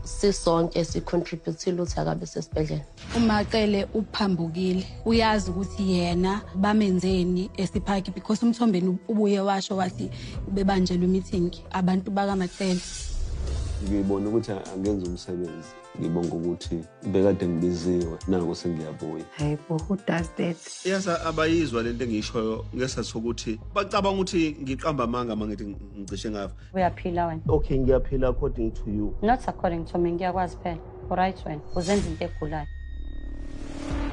Sisonke sicontribute ukuthi akabe sesibhedlela. UMaCele uphambukile, uyazi ukuthi yena bamenzeni esiphaki because uMthombeni ubuye washo wathi ubebanjelwe meeting abantu bakaMaCele. Ngibona ukuthi angenza umsebenzi, ngibonga ukuthi bekade ngibiziwe naku sengiyabuya. Hayibo, who does that? Yasa abayizwa lento engishoyo ngesathu sokuthi bacabanga ukuthi ngiqamba amanga mangithi ngicishe ngafa. Uyaphila wena. Okay, ngiyaphila according to you. Not according to me, ngiyakwazi phela. Right wena, uzenza into egulayo.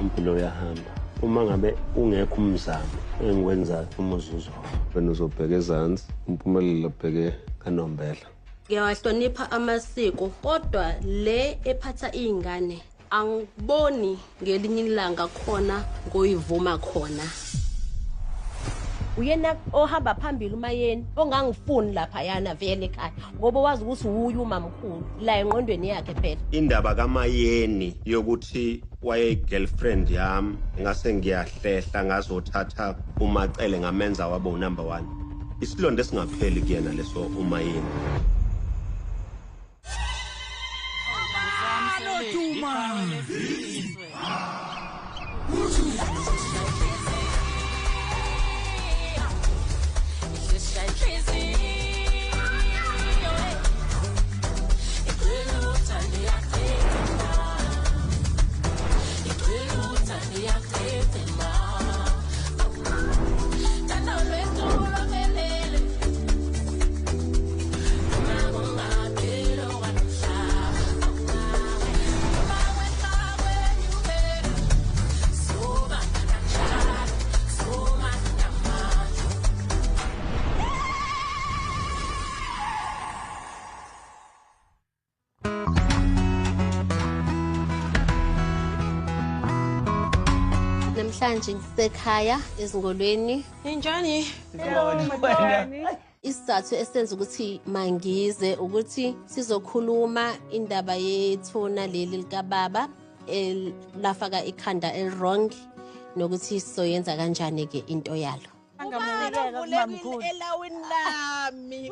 Impilo uyahamba. Uma ngabe ungekho umzamo engikwenzayo umuzi uzofa. Wena uzobheka ezansi, uMpumelelo ubheke kaNombela. Ngiyawahlonipha amasiko kodwa le ephatha izingane angiboni ngelinye ilanga khona ngoyivuma khona. Uyena ohamba phambili uMayeni ongangifuni lapha yana vele ekhaya ngoba wazi ukuthi uyu umamkhulu la engqondweni yakhe phela. Indaba kaMayeni yokuthi waye girlfriend yami ngase ngiyahlehla ngazothatha uMaCele ngamenza waba unumber 1. Isilonda esingapheli kuyena leso uMayeni. Namhlanje ngisekhaya ezingolweni. Ninjani? Isizathu esenza ukuthi mangize ukuthi sizokhuluma indaba yethuna leli likababa elafaka ikhanda elwrong nokuthi sizoyenza kanjani ke into yalo. Elawini lami.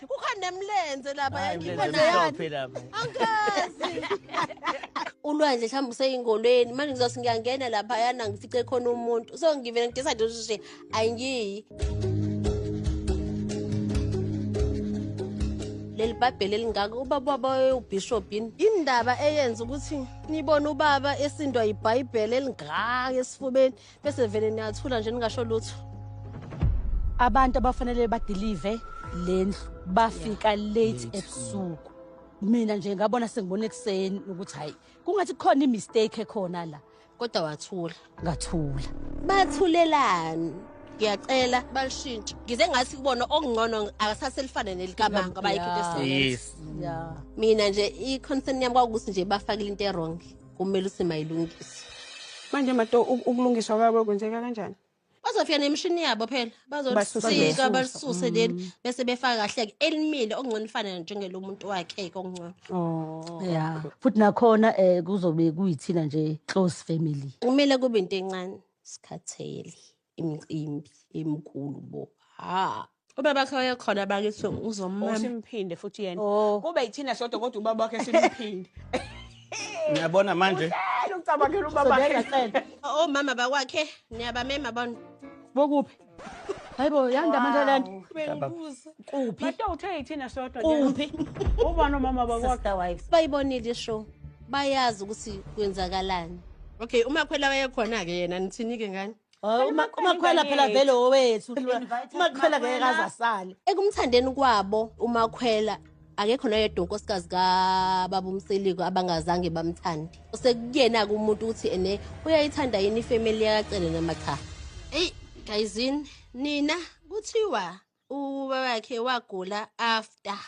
Kukhona nemlenze lapha angazi. Ulwandle mhlawumbe useyingolweni manje ngizothi ngiyangena lapha yana ngifice khona umuntu so ngivele ngidecide ukuthi angiyi. Leli bhabheli elingaka ubaba ubishop yini indaba eyenza ukuthi nibone ubaba esindwa iBhayibheli elingaka esifubeni bese vele niyathula nje ningasho lutho. Abantu abafanele badelive lendlu bafika late ebusuku. Mina nje ngabona sengibona ekuseni ukuthi hayi kungathi kukhona imistake ekhona la. Kodwa wathula. Ngathula. Bathulelani? Ngiyacela balishintshe. Ngize ngathi kubona okungcono akasaselifane nelikamanga abayikhiphe esikoleni. Yes. Yeah. Mina nje i-concern yami kwakuthi nje bafakile into e-wrong. Kumele usimayilungise. Manje mato ukulungiswa kwabo kwenzeka kanjani? Bazofika nemishini yabo phela. Bazosika balisuse leli bese befaka kahle elimile okungcono ifane njengelomuntu wakhe okungcono. Oh. Yeah. Futhi nakhona kuzobe kuyithina nje close family. Kumele kube into encane sikhathele. Imicimbi emkhulu bo. Ha. Ubaba wakhe wayekhona bakithi uzomama. Usimphinde futhi yena. Kube yithina sodwa kodwa ubaba wakhe simphinde. Ngiyabona manje. Ucabangela ubaba wakhe. Omama bakwakhe niyabamema bona. Bokuphi? Hayibo yanda manje lento. Bengibuza. Kuphi? Mato uthe yithina sodwa. Kuphi? Ubani omama bakwakhe? Sister wives. Bayibonile ishow. Bayazi ukuthi kwenzakalani. Okay, uMakhwela wayekhona ke yena nithini ke ngani? uMakhwela phela vele owethu. uMakhwela ngeke azasale. Ekumthandeni kwabo uMakhwela akekho noyedwa unkosikazi kababa uMseleku abangazange bamthande. Sekuyena ke umuntu uthi ene uyayithanda yini ifamily yakaCele noma cha. Hey guyzini nina kuthiwa ubaba wakhe wagula after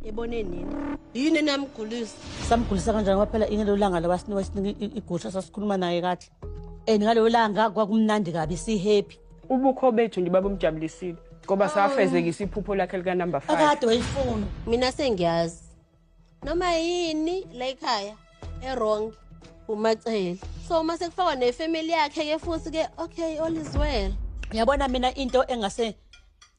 ebone nini? Yini namgulisa? Samgulisa kanjani ngoba phela ingelo langa labasinika sinika igusha sasikhuluma naye kahle. And ngalo langa kwakumnandi kabi si happy. Ubukho bethu nje babumjabulisile ngoba safezekisa iphupho lakhe lika number 5. Akade wayifuna. Mina sengiyazi. Noma yini la ekhaya e-wrong uMaCele. So uma sekufakwa nefamily yakhe ke futhi ke okay all is well. Uyabona mina into engase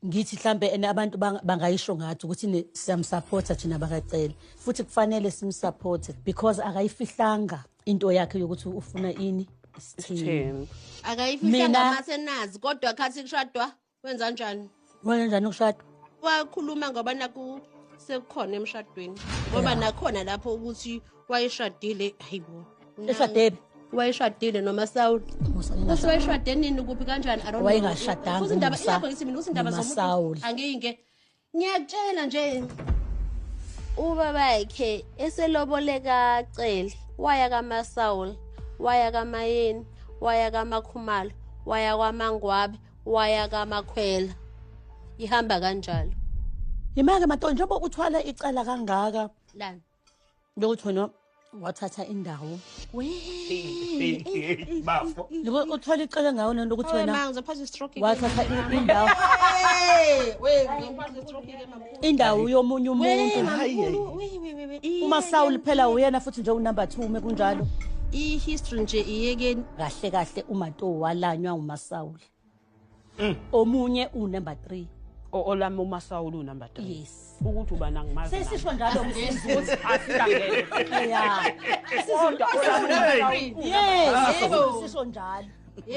Ngithi mhlambe ene abantu bangayisho ngathi ukuthi siyamsupporta thina bakacela, futhi kufanele simsupport because akayifihlanga into yakhe yokuthi ufuna ini isithembu. Akayifihlanga masenazi kodwa khathi kushadwa wenza kanjani? Wenza kanjani ukushadwa? Wakhuluma ngoba naku sekukhona emshadweni ngoba nakhona lapho ukuthi wayeshadile. Hayibo, eshadebe wayeshadile noma Sawuli wayeshade nini kuphi kanjani? I don't know. Wayengashadanga indaba yakho ngithi mina usindaba zomuntu angiyinge ngiyakutshela nje. Ubaba yakhe eseloboleka Cele waya kaMasawuli, waya kaMayeni, waya kaMakhumalo, waya kwaMangwabe, waya kaMakhwela, ihamba kanjalo. Yimake Mato, njengoba uthwala icala kangaka lana lokuthi wena wathatha indawo bafo uthwala icala ngawo lokuthi wena wathatha indawo indawo yomunye umuntu. UMasawuli phela uyena futhi nje unumber 2 uma kunjalo. I-history nje iyekeni kahle kahle. uMato walanywa uMasawuli, omunye unumber 3. Olami uMasawuli unumber 3. Yes. Ukuthi ubani angimazi. Sesisho njalo ukuthi asihlangene. Yeah. Yes. Sisho njalo.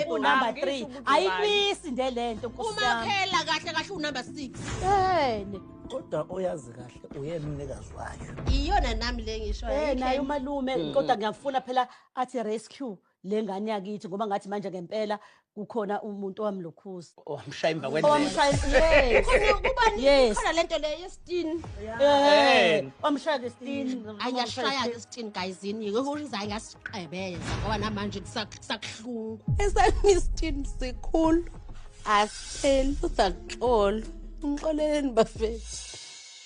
Unumber 3. Ayikwisi nje lento nkosi yami. Umakhela kahle kahle unumber 6. Yene. Kodwa oyazi kahle uyena umnikazi wayo. Iyona nami le ngisho. Naye umalume kodwa ngiyafuna phela athi rescue lengane yakithi ngoba ngathi manje ngempela kukhona umuntu owamlokhuza owamshaya emva kwendlela. Owamshaya, yes. Kubani khona lento le yesitini? Wamshaya ngesitini. Ayashaya ngesitini guys yini ukuthi ayingasiqebeza ngoba namanje kusakuhlungu. Esami isitini sikhulu asipheli usaxolo. Ngixoleleni bafethu.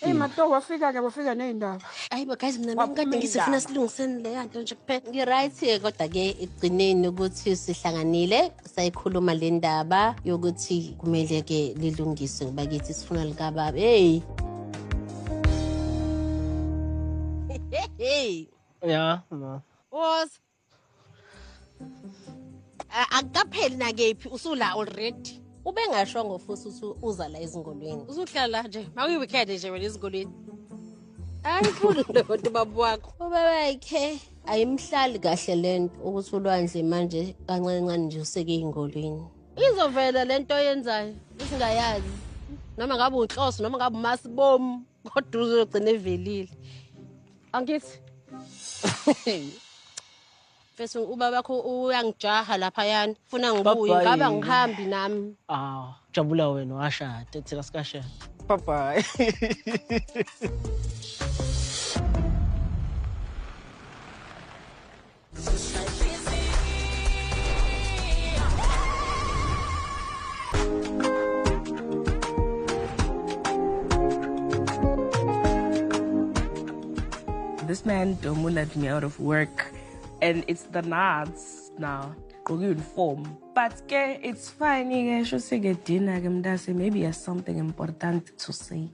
Hey Mato, wafika ke wafika nezindaba. Hayibo guys, mina ngikade ngisifuna silungiseni le yanto nje kuphela. Ngi-right kodwa ke ekugcineni ukuthi sihlanganile sayikhuluma le ndaba yokuthi kumele ke lilungiswe ngoba kithi sifuna likababa. Hey. Hey. Yeah, ma. Was akukapheli na kephi usula already. Ubengashongo futhi ukuthi uza la ezingolweni. Uzohlala nje, makuyi-weekend nje wena ezingolweni. Ayifuni lento baba wakho. Ubaba yakhe ayimhlali kahle lento ukuthi ulwandle manje kancane kancane nje useke ezingolweni. Izovela lento oyenzayo isingayazi. Noma ngabe unhloso noma ngabe umasibomu kodwa uzogcina evelile. Angithi Mfethu ubaba wakho uyangijaha laphayana, ufuna ngibuye ngaba ngihambi nami. Ah, jabula wena washada, thina sikashada. Bye bye. This man Domu let me out of work. And it's the nods now, uniform. But it's fine. Maybe he has something important to say.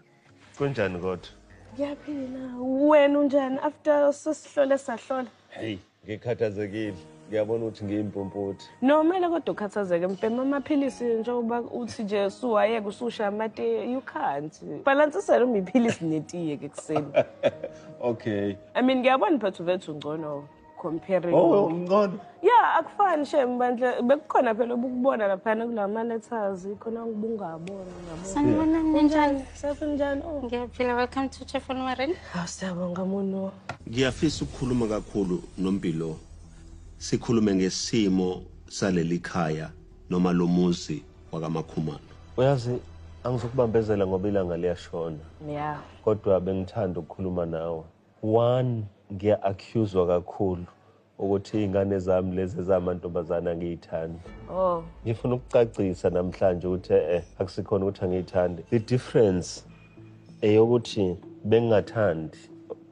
Kunjani kodwa? Ngiyaphila. Wena unjani after sesihlole sahlola? Hey, ngikhathazekile. Ngiyabona ukuthi ngiyimpumputhe. No, mele kodwa ukhathazeke mpema amaphilisi njengoba uthi nje usuwayeka ususha amatiye, you can't. Balansisela uma iphilisi netiye ke kuseni. Okay. I mean ngiyabona phethu vethu ngcono. Comparing. Oh, ngcono. Yeah, akufani shem bandla. Bekukhona phela obukubona laphana kulama letters, khona ngibungabona ngabona. Sanibonani ninjani? Safunjani? Oh. Ngiyaphila. Welcome to Chef Warren. Hawu siyabonga muno. Ngiyafisa ukukhuluma kakhulu noMpilo. Sikhulume ngesimo saleli khaya noma lomuzi wakaMakhumalo. Uyazi angizokubambezela ngoba ilanga liyashona. Yeah. Kodwa bengithanda ukukhuluma nawe. One, ngiya-accuswa kakhulu ukuthi iy'ngane zami lezi zamantombazane angiyithandi. Oh. Ngifuna ukucacisa namhlanje ukuthi akusikhona ukuthi angiyithandi. The difference eyokuthi bengingathandi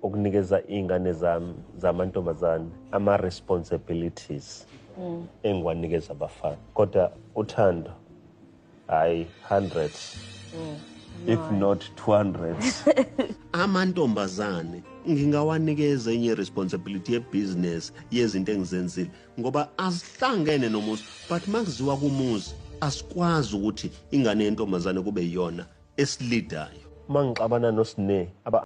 ukunikeza iy'ngane zami zamantombazane ama-responsibilities engiwanikeza abafana. Kodwa uthando, hayi 100. If not 200. Amantombazane ngingawanikeza enye responsibility yebusiness yezinto engizenzile ngoba azihlangene nomuzi, but makuziwa kumuzi Asikwazi ukuthi ingane yentombazane kube yiyona esilidayo. Uma ngixabana noSine aba